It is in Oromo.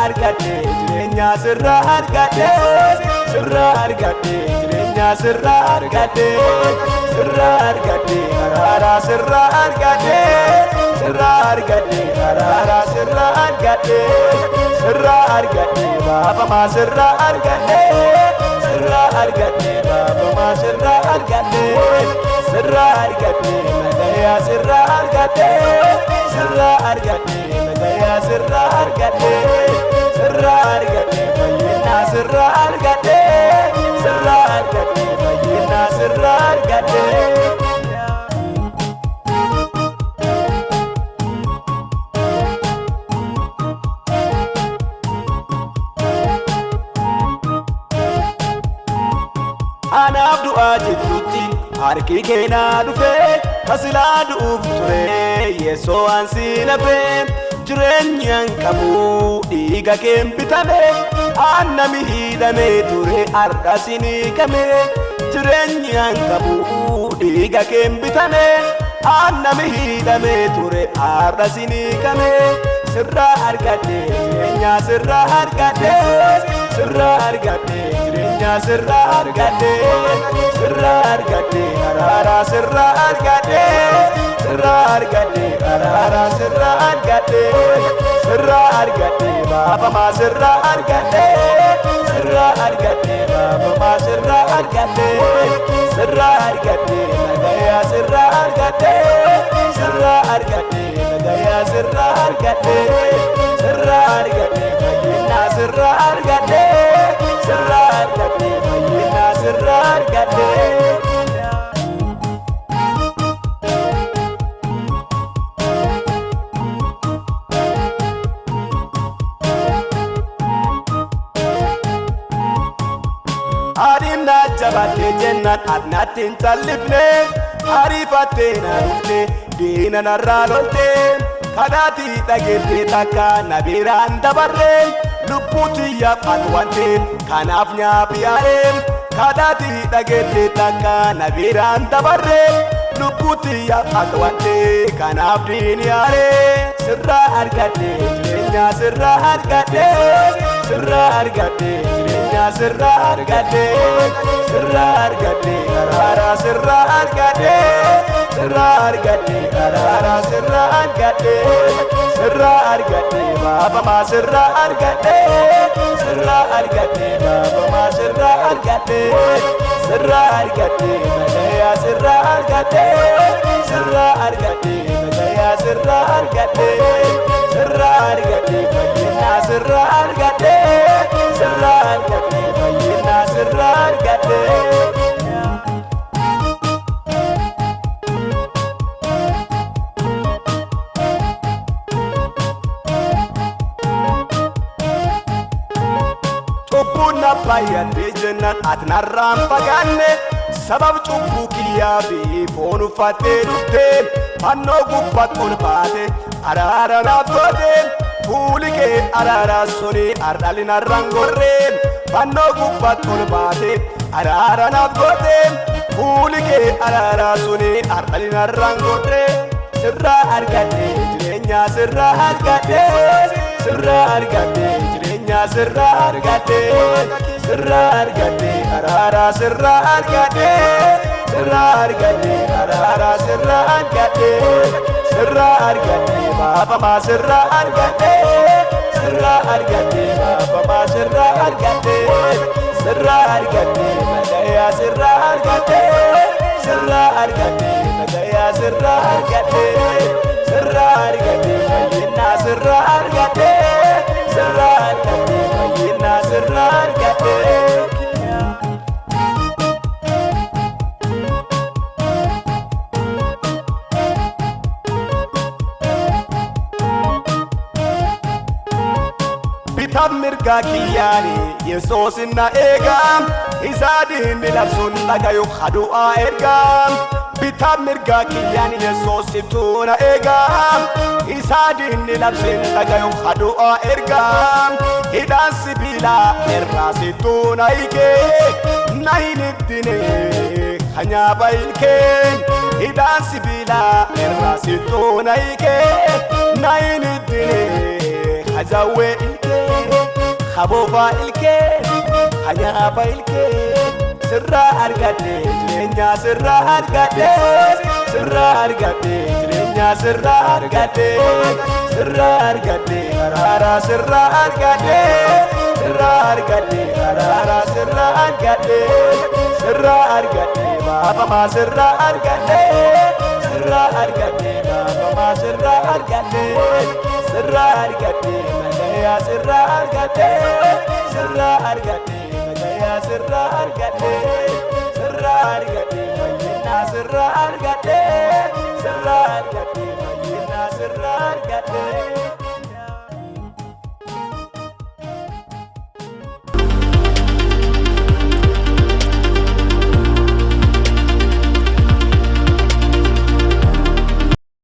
argadhe jireenya sirraa argadhe sirraa argadhe jireenya sirraa argadhe sirraa argadhe araara sirraa argadhe sirraa argadhe araara sirraa argadhe sirraa argadhe baafamaa sirraa argadhe sirraa argadhe baafamaa sirraa argadhe sirraa argadhe nagayaa sirraa argadhe sirraa argadhe nagayaa sirraa argadhe sirraa argadhe fayyinaa sirraa argadhe sirraa argadhe fayyinaa sirraa argadhe. Anaaf du'aa jidduutti harki keenaa dhufee tasilaa du'uuf ture yeessoo waan si lafee jireenyaan qabu dhiiga keen bitame annami hidhamee ture har'a sin hiikame jireenyaan qabu dhiiga keen bitame annami hidhamee ture har'a sin hiikame sirraa argadhe jireenya sirraa argadhe sirraa argadhe jireenya sirraa argadhe sirraa argadhe araara sirraa argadhe sirraa argadhe araara sirraa argadhe sirraa argadhe baafamaa sirraa argadhe sirraa argadhe baafamaa sirraa argadhe sirraa argadhe nagayaa sirraa argadhe sirraa argadhe nagayaa sirraa argadhe sirraa argadhe fayyinaa sirraa argadhe sirraa argadhe fayyinaa sirraa argadhe. Adiin jabaatee jennaan adnaatti hin callifne ariifattee na dhufte diina narraa lolte kadhaatii dhageettee takka na biraan dabarre lubbuu tiyyaaf an wante kanaaf nyaafi yaa'e kadhaatii dhageettee takka na biraan dabarre lubbuu tiyyaaf an wante kanaaf diini yaa'e sirraa argadhe jireenya sirraa argadhe sirraa argadhe jireenya sirraa argadhe sirraa argadhe araara sirraa argadhe sirraa argadhe araara sirraa argadhe sirraa argadhe baafamaa sirraa argadhe sirraa argadhe baafamaa sirraa argadhe sirraa argadhe nagayaa sirraa argadhe sirraa argadhe nagayaa sirraa argadhe sirraa argadhe fayyinaa sirraa argadhe sirraa argadhe fayyinaa sirraa argadhe. Cubbuun na baay'attee jennaan ati narraan fagaanne sabab cubbuu kiyyaa fi foon uffattee dhufte fannoo gubbaatti ol baate araara naaf goote fuuli kee araara suni har'ali narraan gorre fannoo gubbaatti ol baate araara naaf goote fuuli kee araara suni har'ali narraan gorre sirraa argadhe jireenya sirraa argadhe sirraa argadhe jireenya sirraa argadhe sirraa argadhe araara sirraa argadhe sirraa argadhe araara sirraa argadhe sirraa argadhe baafamaa sirraa argadhe sirraa argadhe baafamaa sirraa argadhe sirraa argadhe nagayaa sirraa argadhe sirraa argadhe nagayaa sirraa argadhe sirraa argadhe fayyinaa sirraa argadhe sirraa argadhe fayyinaa sirraa argadhe. Bitaaf mirgaa kiyyaani Yesuus na eegaa isaa diinni labsuun dhagayu hadu'aa ergaa bitaaf mirgaa kiyyaani Yesuus na eegaa isaa diinni labsuun dhagayu hadu'aa ergaa hidhaan sibiilaa irraa sittuu na hiikee na hin ittine kanyaaba ilkee hidhaan sibiilaa irraa sittuu na hiikee na hin ittine. Hajawwee ilkee, haboofaa ilkee, hanyaapa ilkee. Sirraa argadhe jireenya, sirraa argadhe, sirraa argadhe jireenya, sirraa argadhe, sirraa argadhe araara, sirraa argadhe, sirraa argadhe araara, sirraa argadhe, sirraa argadhe baafamaa, sirraa argadhe, sirraa argadhe baafamaa, sirraa argadhe, sirraa argadhe nagayaa, sirraa argadhe, sirraa argadhe nagayaa, sirraa argadhe, sirraa argadhe fayyinaa, sirraa argadhe.